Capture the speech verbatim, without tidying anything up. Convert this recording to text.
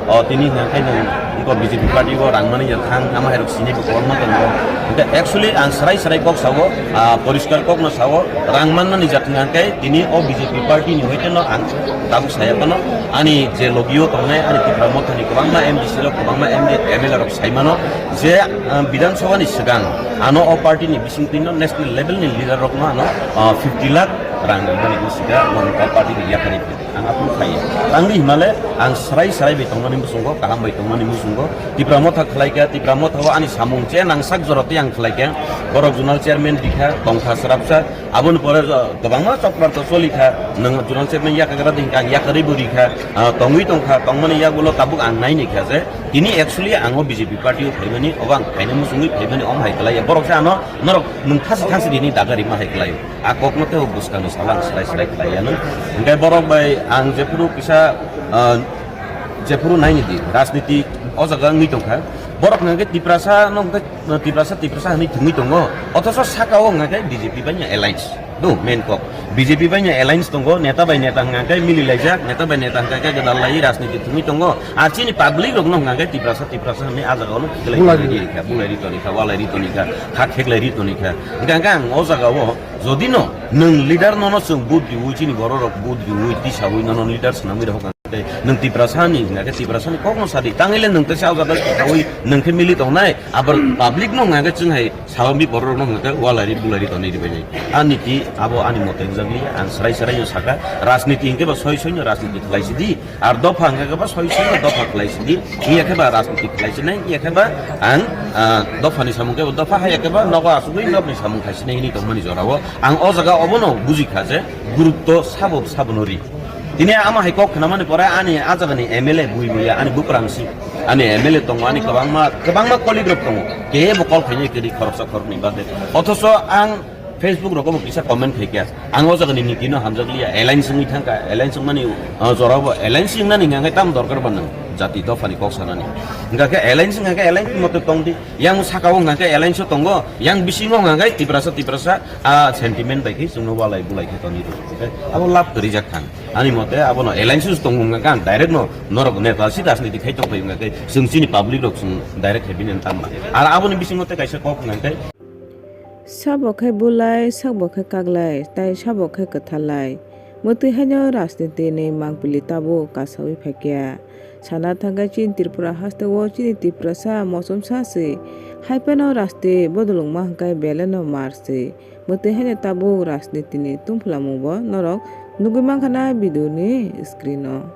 O tini hwnka khe nwng iko B J P party o rang mani jak thang, ama hai rok sini bo kwbangma tongo. Hwnkhe actually ang srai srai kok sao, ah, poriskar kok no sao, rang man mani jak hwnka khe tini o B J P party ni hoite no ang tabuk saya phano ani je logi o tongnai ani Tipra Motha ni kwbangma M D C rok, kwbangma M D, M L A rok sai mano je, ah, Bidhan Sabha ni swkang ano o party ni bising twi no national level ni leader rok no ano, ah, fifty lakh rang rimani bwswk mani o party ni yakarwi. Ang aphuru khlaiya. Tangdi himale ang srai srai bai tongmani muchungo, kaham bai tongmani muchungo. Tipra Motha khlaikha, Tipra Motha o ani samung che nangsak jora tei ang khlaikha. Borok zonal chairman dikha, tongkha srapsa. Aboni pore jo-, kwbangma chokbar to cholikha. Nwng zonal chairman yakagra dingkha, ang yakarwi bo rikha. Ah, tongwi tongkha, tongmani yagulo tabuk ang naini kha je. Tini actually ang o B J P party o phaimani, obo ang phaina muchungwi phaimani, om hai khlaiya. Borok se ano, norok nwng thasi thasi rini daga rima hai khlaio. A kokno tei o bwskangno sala ang slai slai khlai ya nw. Hwnkhe borok bai ang jephuru kisa, ah, jephuru naini di rajniti o jaga wngwi tongkha. Borok hwnkhe Tiprasa no hwnkhe Tiprasa, Tiprasa hwnwi thwngwi tongo. Othoso saka o hwnkhe B J P bai no alliance. Do main kok. B J P bai no alliance tongo, neta bai neta hwnkhe mili laijak, neta bai neta hwnkhe gwdal lai rajniti thwngwi tongo. Ar chini public rok no hwnkhe Tiprasa, Tiprasa hwnwi a jaga o no khiklai Bulai ri ri. Ri kha, bulai ri toni kha, walai ri toni kha, kha kheklai ri toni kha. Hwnkhe ang o jaga o Jodi no nwng leader nono chwng vote riwi, chini borok rok vote riwi, tisawi nono leader swnamwi rw hokha tei nwng Tiprasa ni hwnkha khe Tiprasa ni kokno sadi. Tangwi le nwng teisa o jaga sawi nwng khe mili tongnai, abar public no hwnkha khe chwng hai sawi borok rok no hwnkha khe walai ri bulai ri tonwi ribai nai. Ani ti abo ani mote wngjakli, ang srai srai no saka, rajniti hwnkhe ba soi soi no rajniti khlai sidi. Ar dopha hwnkha khe ba soi soi dopha khlai sidi, iya khe ba rajniti khlai sinai, iya khe ba ang, ah, dopha ni samung khe ba dopha, hai ya khe ba nogo asugwi nokni samung khai sinai hwnwi tongmani jorao ang o jaga obono buji kha je gurutto sabo sabono ri. Tini ama hai kok khnamani pore ani a jagani M L A bui buya ani buprang si, ani M L A tongo, ani kwbangma, kwbangma colleague rok tongo, kebo call khainai kwrwi khoroksa khoroknwi bade. Othoso ang Facebook rogo bo kisa comment khai kha. Ang o jaga ni niti no hamjak liya. Alliance wngwi thang kha. Alliance wngmani, ah, jora bo alliance wngna ni hwnkha khe tam dorkar ba nang jati dopha ni kok sanani. Hwnkha khe alliance wngkha khe alliance mote tong di. Yang saka o hwnkha khe alliance o tongo. Yang bisingo hwnkha khe Tiprasa, Tiprasa, ah, sentiment bai khe chwngno walai bulai khe toni rw. Hwnkha khe abo lab kwrwi jak thang. Ani mote abo no alliance o tong wngkha khe ang direct no norok neta si rajniti khai tong phai wngkha khe chwng chini public rok chwng direct khai bini tam ba. Ar abo ni bisingo tei kaisa kok hwnkha khe Sabo khe bulai, sabo khe kaglai, tai sabo khe kwthalai. Mwtwi haino rajniti ni mangpili tabuk kasaui phaikya. Sana thangkhe chini Tripura hasteo chini Tiprasa mochomsa se. Hai phano rajniti bodolongma hwnkhe belai no mar se. Mwtwi haino tabuk rajniti ni tungphlamung bo norok nugui mankha na video ni screen o.